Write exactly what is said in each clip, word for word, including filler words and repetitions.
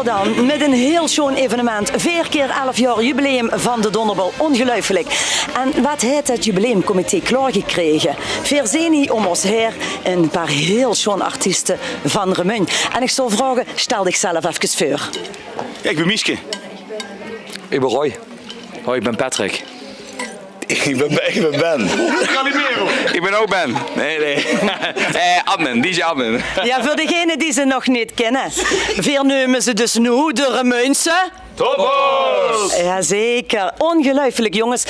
Dan mit ein hieël sjoon evenement. Veer kier elf jaor jubileum van de Donderbul. Óngeluifelik. En waat haet 't jubileumcomité klaorgekrege? Veer zeen hie óm ós haer ein paar hieël sjoon artieste van Remunj. En ich zou vraoge, stel dich zelf efkes veur. Ich bin Mieske. Ich bin Roy. Hoi, ich bin Patrick. Ich bin, ich bin Ben. Calimero. Ich bin ouch Ben. Nae, nae. Eh, Admin, D J Admin. Jao, veur degene die ze nog neet kinne. Veer neume ze dus noe de Remunjse Toppers. Jao, zeker. Óngeluifelik, jónges.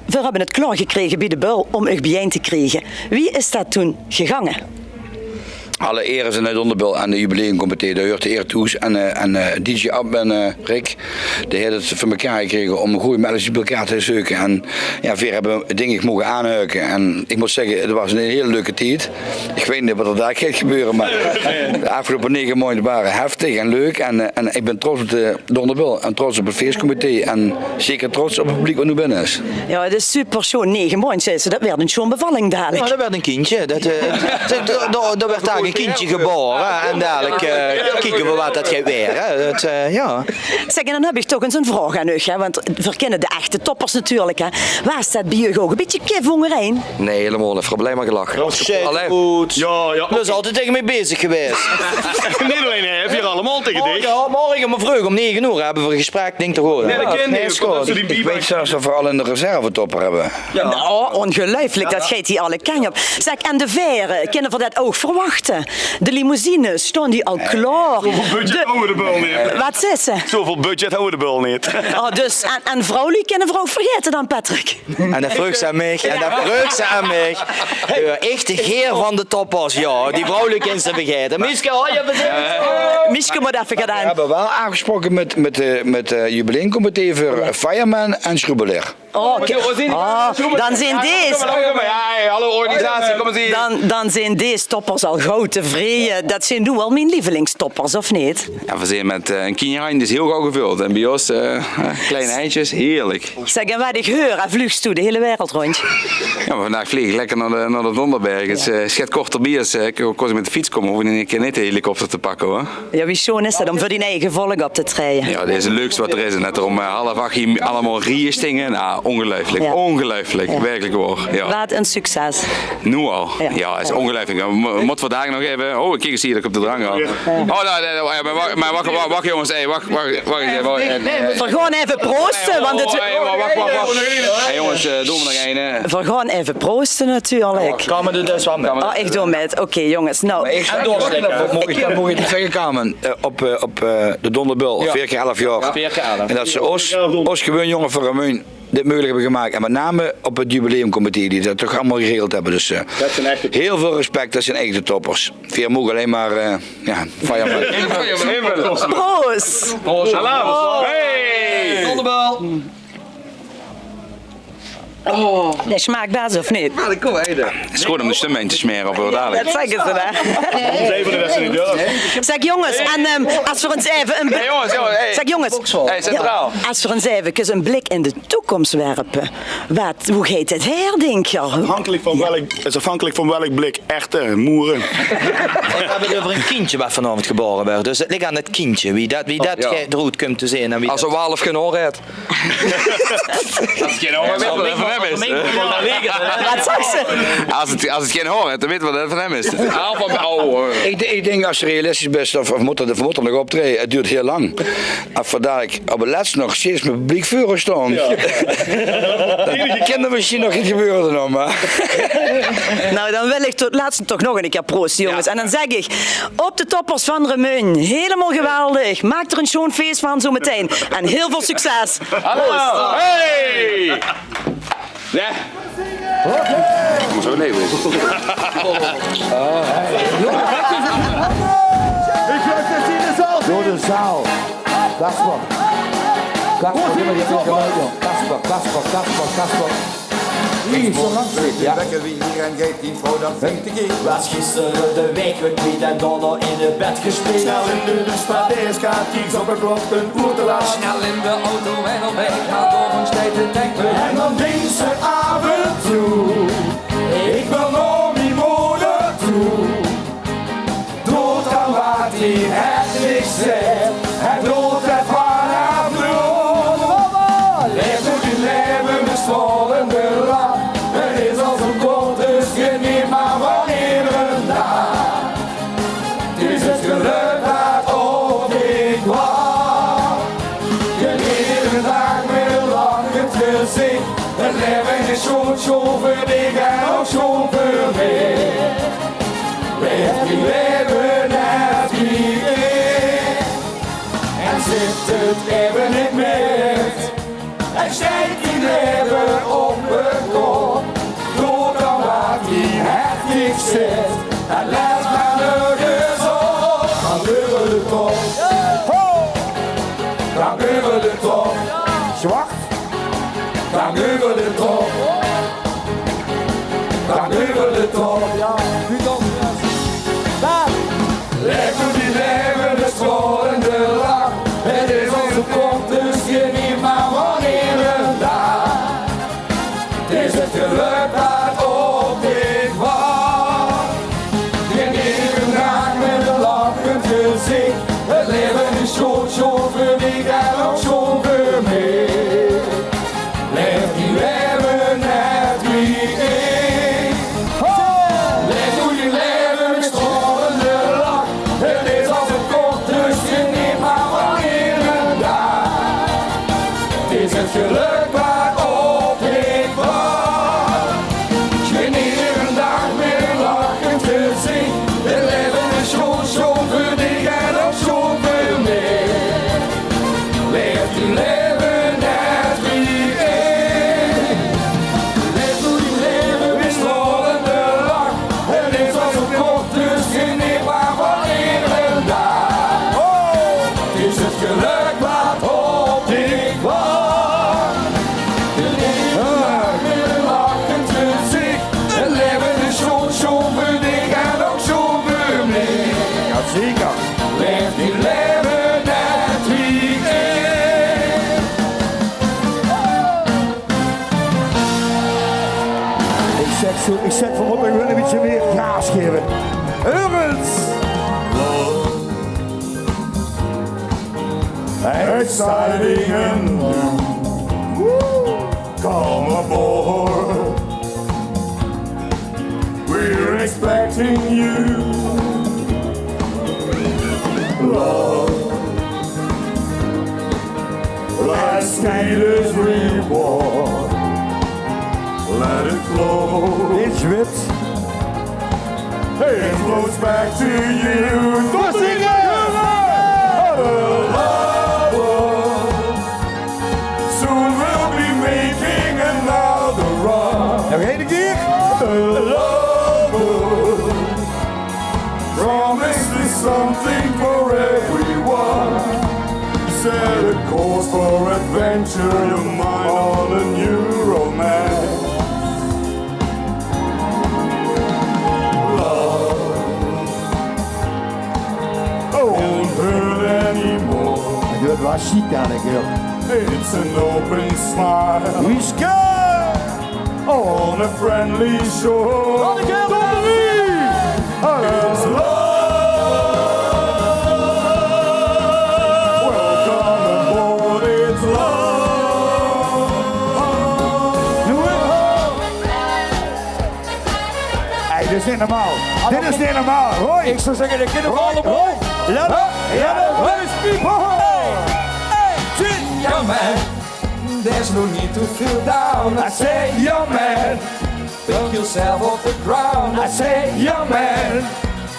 Veer höbbe 't klaorgekrege bie de Bul óm uch biejein te kriege. Wie is det toen gegange? Alle eer is aan de Donderbul en de jubileumcomité, dao huurt de eer thoes. En, eh, en, eh, D J Admin, eh, Rick, dae haet 't veur mekaar gekrege óm ein gooj melodie bie elkaar te zeuke. En jao, veer höbbe 't dink ich moge aanhuike. En ich mót zègke, 't waas ein hieël leuke tied. Ich weit neet waat d'r dao geit gebeure, mer de aafgeloupe nege maondj wore heftig en leuk. En, eh, en ich bin trots op de Donderbul en trots op 't feescomité. En zeker trots op 't publiek waat noe binne is. Jao, 't is super sjoon. Nege maondj, zaes se, det waert ein sjoon bevalling dalik. Jao, det waert ein kindje. Det, eh, det, dao, dao, dao waert dalik ein kindje gebaore. En dalik, eh, kieke v'r waat det geit waere. Det, eh, jao. Zèk, en dan höb ich toch ins ein vraog aan uch, hè, want veer kinne de echte Toppers natuurlik, hè. Waas det bie uch ouch ein bietje kif óngerein? Nae, hielemaol neet. Veer höbbe allein mer gelache. Allei. Good. Jao, jao. D'r is altied taenge mich bezig gewaes. Neet allein hae, veer allemaol taenge dich. Morge, morge, mer vreug óm nege oer höbbe veer ein gesprek, dink toch good. Nae, det kin neet. Ich weit zelfs det veer al eine reservetopper höbbe. Jao. Oh, óngeluifelik, det geit hie alle kantj op. Zèk, en de vaere, kinne veer det ouch verwachte? De limousines, staon die al klaor? Zoväöl budget hawwe de Bul neet. Waat zaes se? Zoväöl budget hawwe de Bul neet. Oh, dus, en, en vrouwluuj kinne veer ouch vergaete dan, Patrick? En det vreugs se aan mich, en det vreugs se aan mich. Jao, ich, de geer van de Toppers, jao, die vrouwluuj kins se vergaete. Mieske, hoi, Mieske mót effe gaon. Veer höbbe waal aafgesproke mit, mit, eh, mit, eh, jubileumcomité veur Fireman en Schroebeleer. Oh, dan zeen dees, dan, dan zeen dees Toppers al gaw tevreje. Det zeen noe waal mien lievelingstoppers, of neet? Jao, veer zeen mit, eh, ein kinjerhandj, det is hieël gaw gevöld. En bie ós, eh, kleine heintjes, hieërlik. Zèk, en waat ich heur, vluugs doe de hieël wereld róndj? Jao, mer vandaag vleeg ich lekker nao de, nao de Donderberg. 't Is, eh, 't geit korter bie es, eh, kós ich mit de fiets kómme, hoof ich neet in ein kier neet de helikopter te pakke, huur. Jao, wie sjoon is det óm veur dien eige volk op te traeje? Jao, det is 't leukste waat d'r is. En det d'r óm, eh, half ach hie allemaol rieje stinge. Nou, óngeluifelik. Jao. Óngeluifelik. Jao. Werkelik waor. Jao. Waat ein succes. Noe al. Jao. Jao, is óngeluifelik. Jao, mo-, mótte veer dao nog effe. Oh, kiek ins hie, dao kump de drank al. Jao. Oh, nae, nae, nae, mer wach, mer wach, wach, wach, jónges. Hey, wach, wach, wach ins effe. Hey, eh, veer gaon effe prooste, want 't... Oh, hey, wach, wach, wach, wach. Hey, jónges, eh, doon mer nog ein, hè. Veer gaon effe prooste natuurlik. Carmen doot dus waal mit. Oh, ich doon mit. Oké, jónges. Nou. Mer ich... En doorstikke. Maag ich, maag ich get zègke, Carmen? Eh, op, eh, op, eh, de Donderbul, jao, veer kier elf jaor. Jao, veer kier elf. En det ze ós, ós gewuuen jónge van Remunj dit meugelik höbbe gemaak. En mit name op 't jubileumcomité die det toch allemaol geregeld höbbe. Dus, eh, det zeen echte, hieël väöl respect, det zeen echte toppers. Veer moge allein mer, eh, jao, fire maken. Proost! Proost! Alaaf! Hey! Donderbul! Oh. Det smaak bès, of neet? Jao, det kump, hè. 't Is good óm de stum in te smere op, huur, dalik. Det zègke ze dan. Zèk, jónges, en, ehm, es veer ins effe ein bl-, zèk, jónges, hey, centraal. Es veer ins effe ein blik in de toekóms werpe, waat, wie geit 't haer, dink geer? Aafhankelik van welk, is aafhankelik van welk blik. Echte moere. Veer höbbe 't euver ein kindje waat vanaovendj gebaore wuuert. Dus 't lik aan 't kindje, wie det, wie det d'r oet kump te zeen en wie... Es 't waal of gein haor haet. Es 't gein haor haet, weit me det 't van häöm is. Waat zaes se? Es 't, es 't gein haor haet, dan weit me det 't van häöm is. Ich, ich dink, es se realistisch bis, of, of mót 'r, of mót 'r nog optraeje, 't doert hieël lang. Es veer dalik op 't lèts nog steeds mit publiek veur ós staon, dan kin d'r mesjien nog get gebeure dan, mer... Nou, dan wil ich tot 't lèts toch nog ein kier prooste, jónges. Jao. En dan zèk ich, op de Toppers van Remunj, hielemaol geweldig. Maak d'r ein sjoon fees van zometein. En hieël väöl succes. Hallo. Proost. Hey! Jao. Oké. Mót zoe neet wete. Door de zaal. Kasper. Kasper, Kasper, Kasper, Kasper. Hie, zo langs. Jao. Lekker wie hie en geit dien vrouw dan fijn tekeer. Waas gister de waek weer kwiet en daonao in 't bed gespeeld. Snel in de spadeerskaart, kiek op 't klok, ein oer te laat. Snel in de auto en op weg, mer dao steit de tank weer. En dan dinks se aaf en toe, ich wil nao mien moder toe. Doot dan waat die het niks zèt. Het Zit en let maar nergens op. Gaan over de top. Ho! Gaan over de top. Zwart. Gaan over de top. Gaan over de top. Ja, nu dan. Daar. Leg toe die levende stralende lach. Het is onze kop, dus geniet maar van iedere dag. Het is het geluk wat op dich wacht. Geniet vandaag met een lachend gezicht. Het leven is sjoon, sjoon veur dich en ouch sjoon veur mich. Leef dien leven net wie ich. Leef toe dien leven met stralende lach. Het is al zo kort, dus geniet maar van iedere dag. Het is het geluk wat op dich wacht. Geniet iedere dag met een lachend gezicht. Het leven is sjoon, sjoon veur dich en ouch sjoon veur mich. Leef dien leven net wie ich. Leef toe dien leven met stralende lach. Het is al zo kort, dus geniet maar van iedere dag. Oh! Het is het geluk wat op dich wacht. Geniet vandaag met een lachend gezicht. Het leven is sjoon, sjoon veur dich en ouch sjoon veur mich. Jazeker. Leef dien leven net wie ich. Ich zèk zo, ich zèk van, mót ich waal e bietje mieë gaas gaeve. Heur ins! Exciting and new. Come aboard. We're expecting you. Love, life's sweetest reward. Let it flow. Dit is wit. Hey, it flows back to you. Doorzinge! Soon we'll be making another run. Nog eine kier. Promise is something for everyone. Set a course for adventure, your mind on a new romance. Love won't hurt anymore. Dit waas ziek dadelijk, joh. It's an open smile. Wieske! On a friendly shore. Tot drie. It's love. Welcome aboard, it's love. Hey, dit is neet normaal. Dit is neet normaal. Hoi. Ik zou zeggen, de kinderen van de boom. Let op. Let op. Hey, hey, hey. Young man, there's no need to feel down. I say, young man, pick yourself off the ground. I say, young man,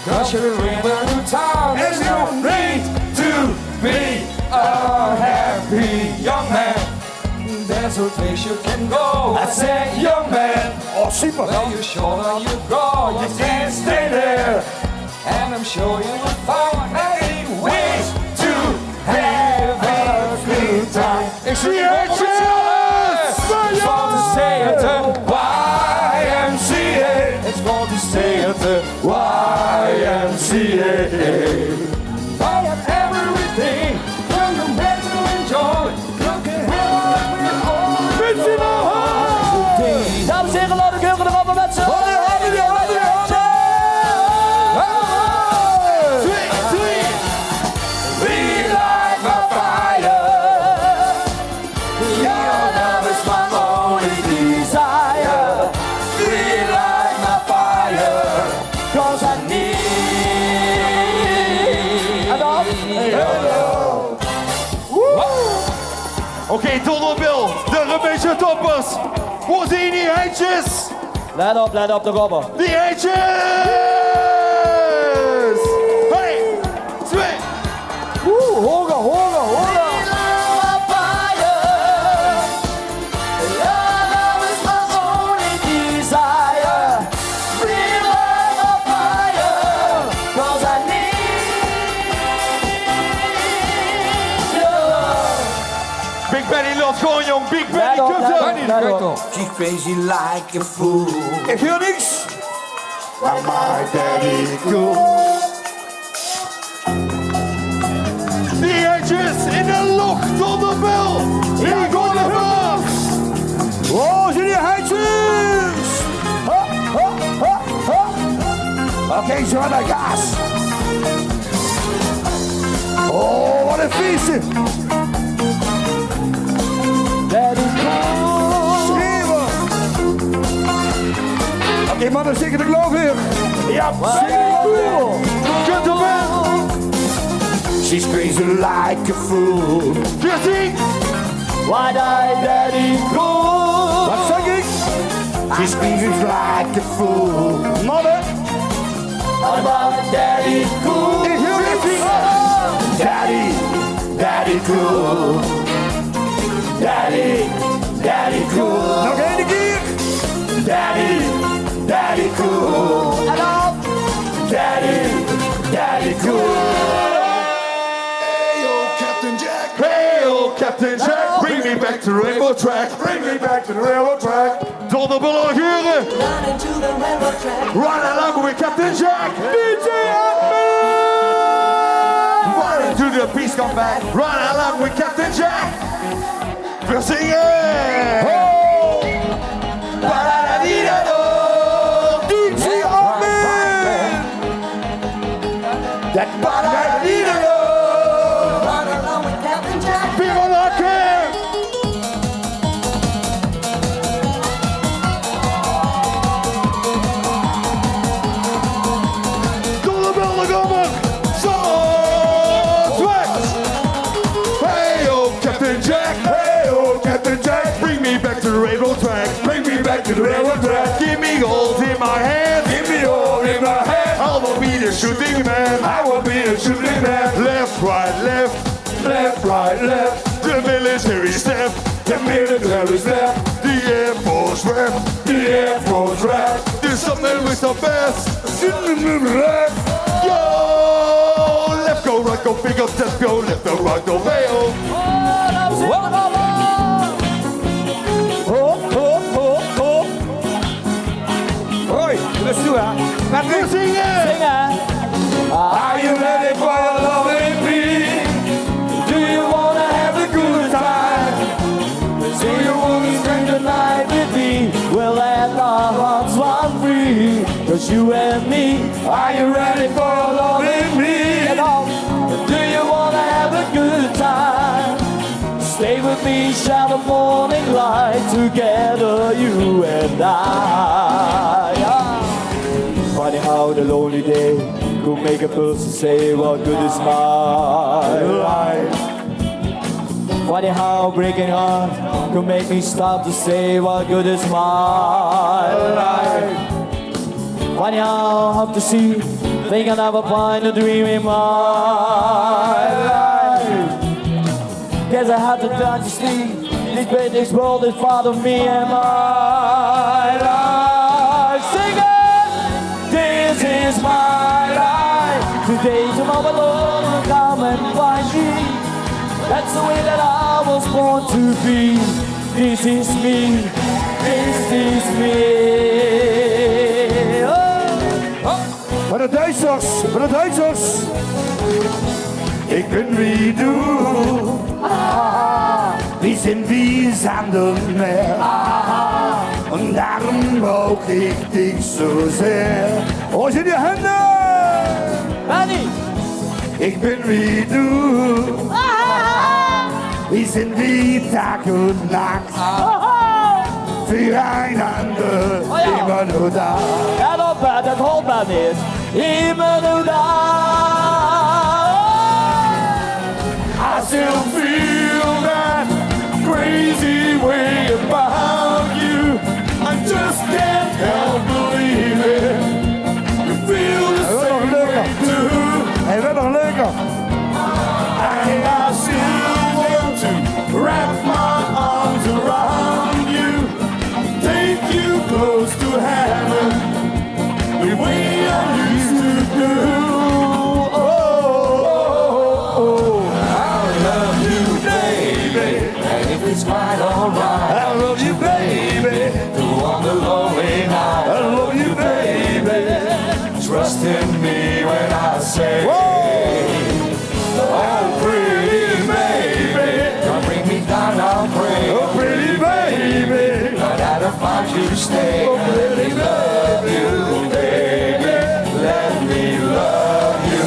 'cause you're in a new town. There's no need to be a happy young man. There's no place you can go. I say, young man, oh, super. Where you shoulder you go, you can't stay there. And I'm sure you will find many ways to have a good time. It's the It's called the Stay at the Y M C A. It's called the Stay at the Y M C A. They have everything for you men to enjoy. Look at how we're all Dames en heren, laat ik horen de mannen met z'n allen. Sweet, sweet. We light my fire. Your love is my only desire. We light my fire. 'Cause I need your love. Oké, Donderbil, de Remise Toppers. Wo zien die hendjes? Let op, let op, de gobber. Die hendjes! Hey, twee. Oeh, hoger, hoger, hoger. Your love is my only desire. We light She's crazy like a fool. Ich huuer niks. Mama, daddy, cool. Die hendjes in de loch, Donderbel. Die gaon de vlag. Oh, zeen die hendjes? Ho, ho, ho, ho. Oké, ze gaon nao gaas. Oh, wat ein fieëste. Daddy cool. Schreeuwen. Oké, manne, zeker de klok weer. Ja, zeker de klok weer. Kunt u wel? She's crazy like a fool. Veer zien. Wide-eyed daddy cool. Wat zeg ik? She's crazy like a fool. Manne. What about daddy cool? Ik wil het zien. Daddy, daddy cool. Daddy, daddy cool. Nog één keer. Daddy, daddy cool. En dan. Daddy, daddy cool. Hey, yo, Captain Jack. Hey, yo, Captain Jack. Bring me back to the railroad track. Bring me back to the railroad track. Donderbel, huren. Run into the railroad track. Run along with Captain Jack. D J Admin. Run into the peace come back. Run along with Captain Jack. Veer zinge. Ho. Badadadidado. D J Admin. Dat badadadidado. Run along with Captain Jack. Veer lachen. Donderbel, kom op. Zo, weg. Hey, oh, Captain Jack. Hey, oh, Captain Jack. Bring me back to the railroad track. Bring me back to the railroad track. Give me gold in my hand. Give me gold in my hand. I will be the shooting man. I will be the shooting man. Left, right, left. Left, right, left. The military step. The military step. The Air Force rep. The Air Force rep. Do something with the best. Yo, left, go, right, go, big up, step, go, left, go, right, go, way, oh. Ho, ho, ho, ho. Hoi, rust toe, hè. Patrick, zinge. Zinge. Are you ready for a loving me? Do you wanna have a good time? Do you wanna spend the night with me? We'll let our hearts run free. 'Cause you and me. Are you ready for a loving me? Get on. Do you wanna have a good time? Stay with me, share the morning light together, you and I. Yeah. Funny how the lonely day could make a person say, "What good is my life?" Funny how breaking heart could make me stop to say, "What good is my life?" Funny how I have to see, think I never find a dream in my life. Guess I have to turn to sleep. This big, this world is part of me and my life. Sing it! This is my life. Today, tomorrow, Lord will come and find me. That's the way that I was born to be. This is me. This is me. Oh. Oh. Veur de Duitsers, veur de Duitsers. Ich bin wie du. Ah, wie sind wie Sand und Meer. Ah, und darum brauch ich dich so sehr. Wo sind die Hände? Benny! Ich bin wie du. Ah! Wir sind wie Tag und Nacht. Füreinander immer nur da. Get op, hè, dat haolt mer neet. Immer nur da. I still feel that crazy way about you. I just can't help believing you feel the same way too. Hij werd nog leuker. And I still want to wrap my arms around you, take you close to heaven, the way I used to do. Oh, oh, oh, oh, oh. I love you, baby, and if it's quite alright. I love you, baby. Trust in me when I say, "Oh, pretty baby, don't bring me down, I pray." Oh, pretty baby, I'd rather find you stay. Oh, pretty, let me love you, baby. Let me love you.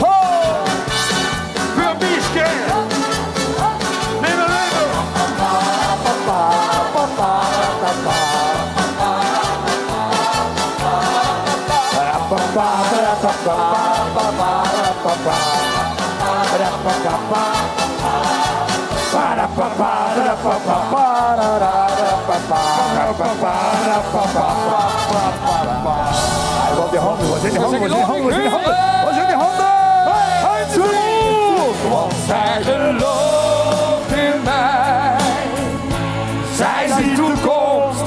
Ho! Veur Mieske! Leve, leve! Hey, wat die handen, wat zijn die handen, wat zijn die handen, wat zijn die handen, wat zijn die handen? Hey, zo! Want zij gelooft in mij. Zij ziet toekomst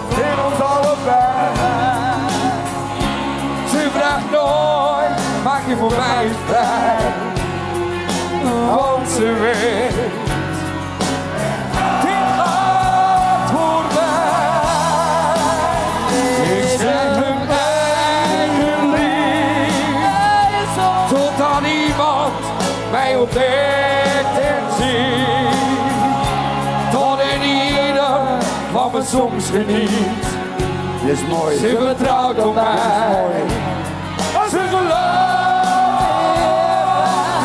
in ons allebei. Ze vraagt nooit: "Maak je voor mij eens tijd?" Want ze weet: dit gaat voor mij. Ik ben mijn eigen lief. Totdat iemand mij ontdekt en ziet. Tot een ieder van me soms geniet. Dit is mooi. Ze vertrouwt op mij. Ze gelooft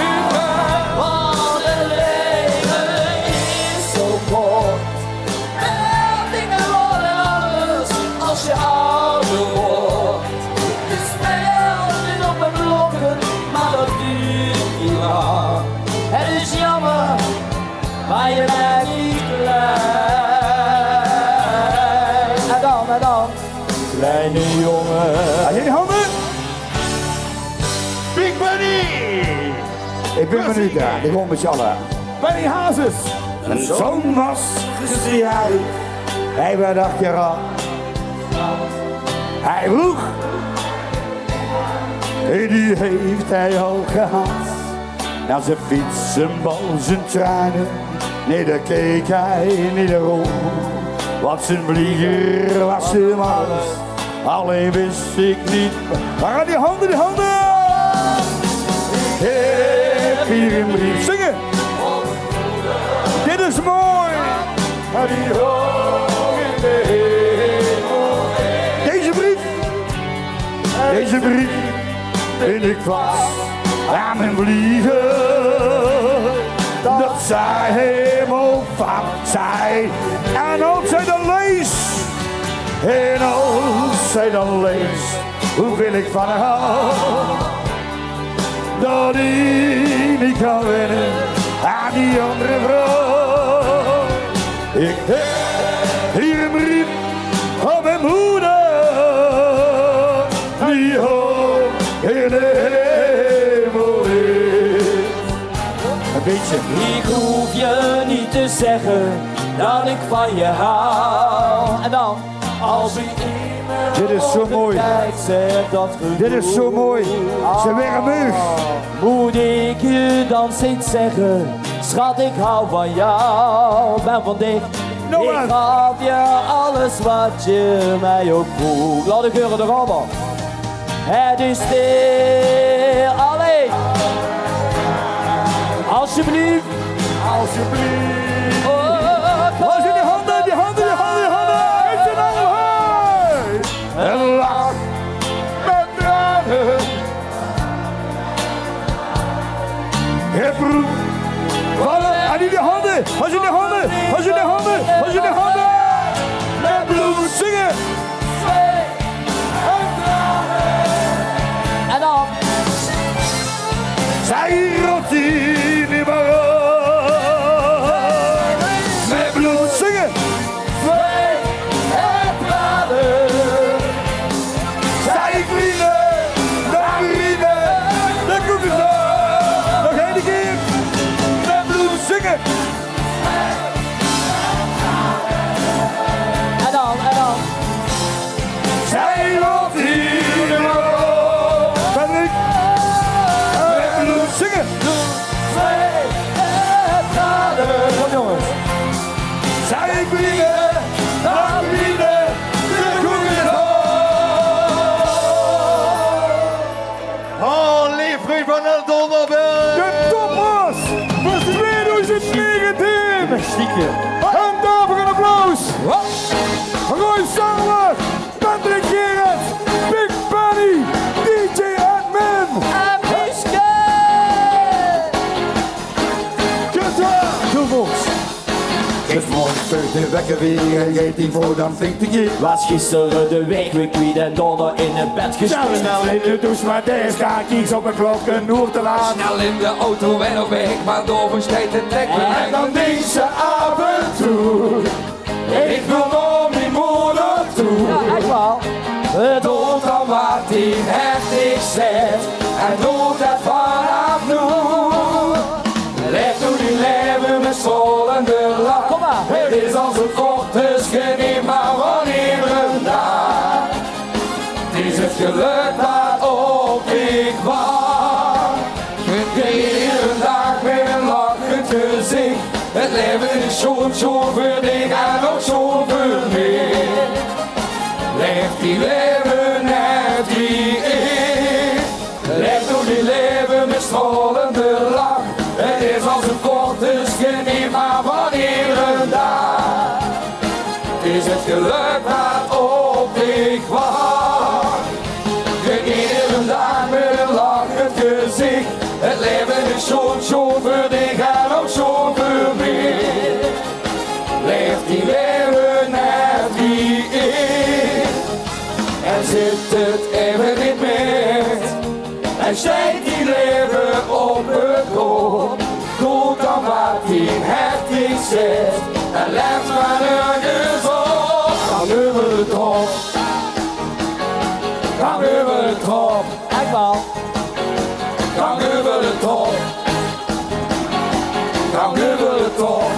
in mij. Want het leven is zo kort. Veel dingen worden anders als je ouder wordt. Je speelt nu nog met blokken, maar dat duurt niet lang. Het is jammer, maar je bent niet klein. En dan, en dan. Kleine jongen. Als je die handen. Big Benny. Ik ben benieuwd, hè. Ik kom met z'n allen. Benny Hazes. En zoon was gestrijd. Hij werd achteraf. Hij vroeg: "Hey, die heeft hij al gehad?" Naar zijn fiets, zijn bal, zijn tranen. Nee, daar keek hij niet naar om. Want zijn vlieger was de Mars. Alleen wist ik niet. Waar gaan die handen, die handen? Ik heb hier een brief. Zingen. Dit is mooi. Deze brief. Deze brief vind ik vast aan mijn vlieger. Dat zij hem ook vaak zei. En als zij dan leest, en als zij dan leest hoeveel ik van haar hou, dat ik niet kan wennen aan die andere vrouw. Ik heb hier een brief van mijn moeder, die hoog in de hemel ligt. Een beetje. Ik hoef je niet te zeggen dat ik van je hou. En dan? Als ik eenmaal. Dit is zo mooi. Op de tijd zeg dat genoeg. Dit is zo mooi. Ze weer omhoog. Moet ik je dan steeds zeggen: schat, ik hou van jou. Ben van dich. Nog eens. Ik gaf je alles wat je mij ook vroeg. Laat ik horen, de Rama. Het is stil. Allee. Alsjeblieft. Alsjeblieft. Oh, oh, oh. Waar zijn die handen? Die handen, die handen, die handen. Uit zijn handen. Hey. En lach met tranen. Het bloed van, en die handen. Waar zijn die handen? Waar zijn die handen? Waar zijn die handen? Het bloed zingen. En dan. Zij rot die niet meer op. Met bloed zingen. Zweet en tranen. Zij vrienden, de vrienden, de koekjes. Nog een keer. Met bloed zingen. Kiek hier. En daarvoor een applaus. Roy Sarre, Patrick Gerets, Big Benny, D J Edmin. Good job. Good moves. Gistermorge vleug de wekker weer en geit tien veur dan flink tekeer. Waas gister de waeg weer kwiet en daonao in 't bed gesmete. Snel in de douche, maar d'r is gaar kieks op de klok, een oer te laat. Snel in de auto en op weg, maar dao versteit 't lek weer. En dan dinks se af en toe: ik wil nao mien moder toe. Jao, ech waal. Doot dan wat dien hert dich zaet en doot 't vanaaf noe. Laef noe dien laeve mèt straolende lach. Kom maar. 't Is al zoe kort, dus geneet maar van eder daag. 't Is 't gelök dat op dich wach. Geneet eder daag mèt een lachend gezich. 't Laeve is sjoon, sjoon veur dich en ouch sjoon veur mich. Laef dien laeve net wie ich. Laef noe dien laeve mèt straolende lach. 't Is al zoe kort, dus geneet maar van eder daag. 't Is 't gelök dat op dich wach. Geneet eder daag mèt een lachend gezich. 't Laeve is sjoon, sjoon veur dich en ouch sjoon veur mich. Laef dien laeve net wie ich. En zit 't eve neet mèt en steit dien laeve op 't kop. Doot dan wat dien hert dich zaet en let maar nörges op. Gaon euver de top. Gaon euver de top. Ech waal. Gaon euver de top. Gaon euver de top.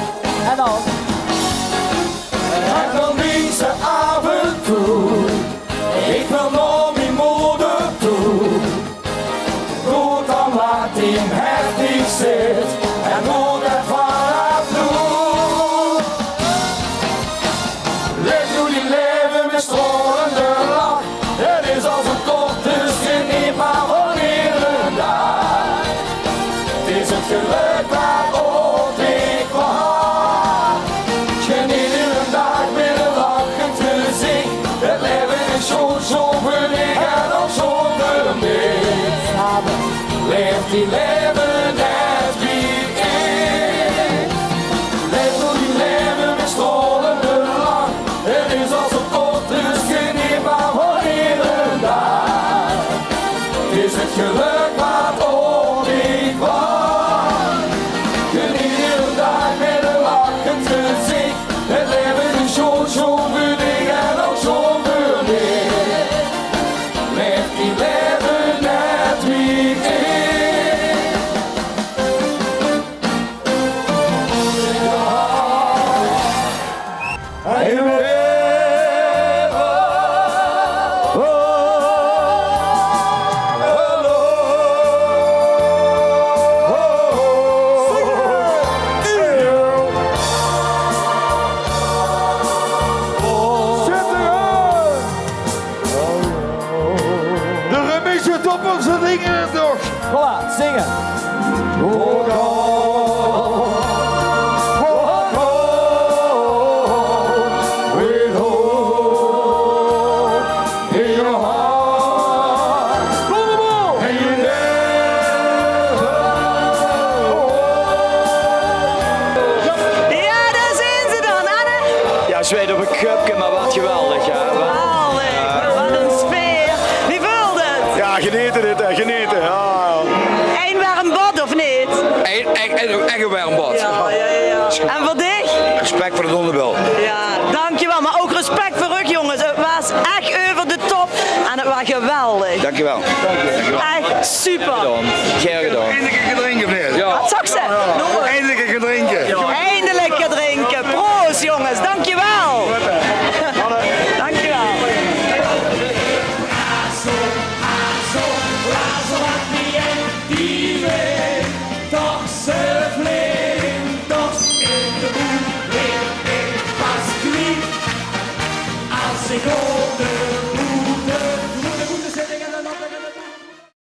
En dan? En dan dinks se af en toe: ik wil nao mien moder toe. Doot dan wat dien hert dich zaet en doot 't vanaaf noe. Laef noe dien laeve mèt straolende lach. 't Is al zoe kort, dus geneet maar van eder daag. 't Is 't gelök dat op dich wach. Geneet eder daag mèt een lachend gezich. 't Laeve is sjoon, sjoon veur dich en ouch sjoon veur mich. Laef dien laeve net wie ich. Laef noe dien laeve mèt straolende lach. 't Is al zoe kort, dus geneet maar van eder daag. 't Is 't gelök wat op dich wach. Geneet eder daag mèt een lachend gezich. 't Laeve is sjoon, sjoon veur dich en ouch sjoon veur mich. Laef dien laeve net wie ich. De Remise Toppers, de dinger toch. Voilà, zinge. Jao, dao zeen ze dan, Anne. Jao, zweit op 't köpke, mer waat geweldig, hè. Geweldig, waat ein sfeer. Wie veult 't? Jao, genete dit, hè, genete. Jao, jao. Ein werm bad, of neet? Ein, ech, ech, ech ein werm bad. Jao, jao, jao. En veur dich? Respect veur de donderbel. Jao, dankjewel. Mer ouch respect veur uch, jónges. 't Waas ech euver de top en 't waas geweldig. Dankjewel. Ech super. Gaer gedaon. Enige gedrink of neet? Jao. Waat zag ze?